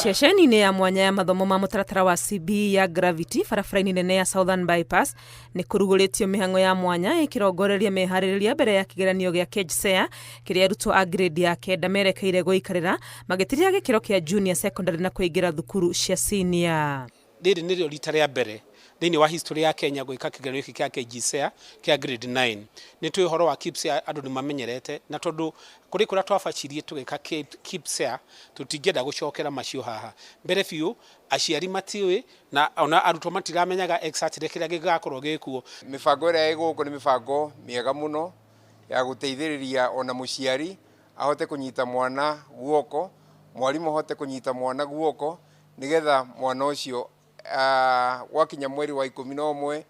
Ceceni-inĩ ya mwanya ya mathomo ma mũtaratara wa CBE ya Gravity barabara-inĩ nene ya Southern Bypass nĩ kũrugũrĩtio mĩhang'o ya mwanya ĩkĩrongoreria meharĩrĩria mbere ya kĩgeranio gĩa KJSEA kĩrĩa arutwo a grade ya kenda merekeire gũikarĩra magĩtirĩra gĩkĩro kĩa junior secondary na kũingĩra thukuru cia senior. Rĩrĩ nĩrĩo rita rĩa mbere thĩinĩ wa history ya Kenya gwĩka kĩgeranio gĩkĩ kĩa KJSEA kĩa grade 9. Nĩ tũĩ ũhoro wa KPSEA andũ nĩ mamenyerete na tondũ kũrĩ kũrĩa twabacirie tũgĩka KPSEA tũtingĩenda gũcokera macio haha. Mbere biũ aciari matiũĩ na ona arutwo matiramenyaga exactly kĩrĩa gĩgakorwo gĩkuo. Mĩbango ĩrĩa ĩ gũkũ nĩ mĩbango mĩega mũno ya gũteithĩrĩria ona mũciari ahote kũnyita mwana guoko, mwarimũ ahote kũnyita mwana guoko nĩgetha mwana ũcio gwakinya mweri wa 11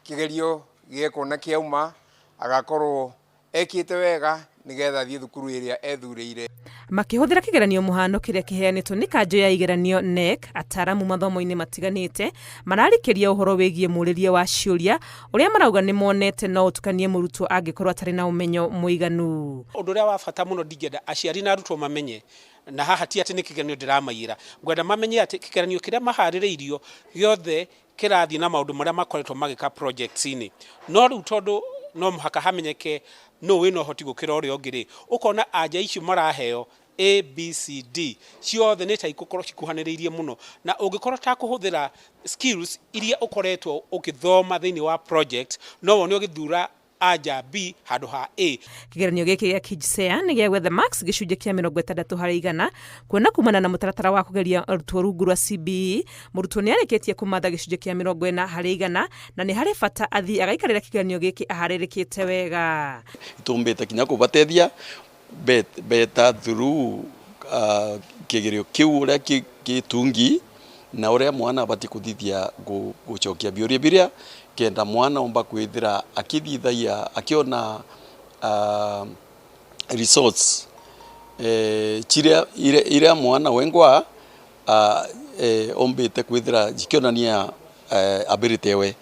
kĩgerio gĩekwo na kĩauma agakorwo ekĩte wega nĩgetha athiĩ thukuru ĩrĩa ethurĩire. Makĩhũthĩra kĩgeranio mũhano kĩrĩa kĩheanĩtwo nĩ kanjũ ya igeranio KNEC, ataaramu mathomo-inĩ matiganĩte mararikĩria ũhoro wĩgiĩ mũrĩrie wa ciũria ũrĩa marauga nĩ monete no ũtukanie mũrutwo angĩkorwo atarĩ na ũmenyo mũiganu. Ũndũ ũrĩa wa bata mũno ndingĩenda aciari na arutwo mamenye na haha ti atĩ nĩ kĩgeranio ndĩramaiyĩra, ngwenda mamenye atĩ kĩgeranio kĩrĩa maharĩrĩirio gĩothe kĩrathiĩ na maũndũ marĩa makoretwo magĩka projects-inĩ. No rĩu tondũ no mũhaka hamenyeke nũ wĩna ũhoti gũkĩra ũrĩa ũngĩ rĩ, ũkona anja icio maraheo A, B, C, D ciothe nĩ ta igũkorwo cikuhanĩrĩirie mũno, na ũngĩkorwo ũtakũhũthĩra skills iria ũkoretwo ũgĩthoma thĩinĩ wa project no wone ũgĩthura anja B handũ ha A. Kĩgeranio gĩkĩ gĩa KJSEA nĩ gĩa gwetha marks gĩcunjĩ kĩa 60% kuona kumana na mũtaratara wa kũgeria arutwo rungu rwa CBE mũrutwo nĩ arĩkĩtie kũmatha gĩcunjĩ kĩa 40% na nĩ harĩ bata athiĩ agaikarĩra kĩgeranio gĩkĩ aharĩrĩkĩte wega. Itumbite kinya kubatethia beta through kigerio kiu uria gitungi na uria mwana abati kuthithia gucokia biuria biria kenda mwana omba kwithira akithithaia akiona results chiria iria mwana wengwa ombite kwithira jikionania ability we.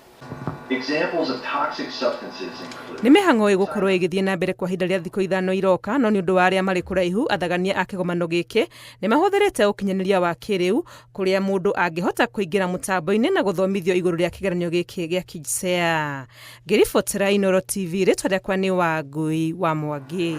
Examples of toxic substances include Nĩ mĩhang'o ĩgũkorwo ĩgĩthiĩ na mbere kwa ihinda rĩa thikũ 5 iroka, no nĩ ũndũ wa arĩa marĩ kũraihu athagania a kĩgomano gĩkĩ nĩ mahũthĩrĩte ũkinyanĩria wa kĩrĩu kũrĩa mũndũ angĩhota kũingĩra mũtambo-inĩ na gũthomithio igũrũ rĩa kĩgeranio gĩkĩ gĩa KJSEA. Ngĩribotera Inooro TV, rĩtwa rĩakwa nĩ Wangui wa Mwangi.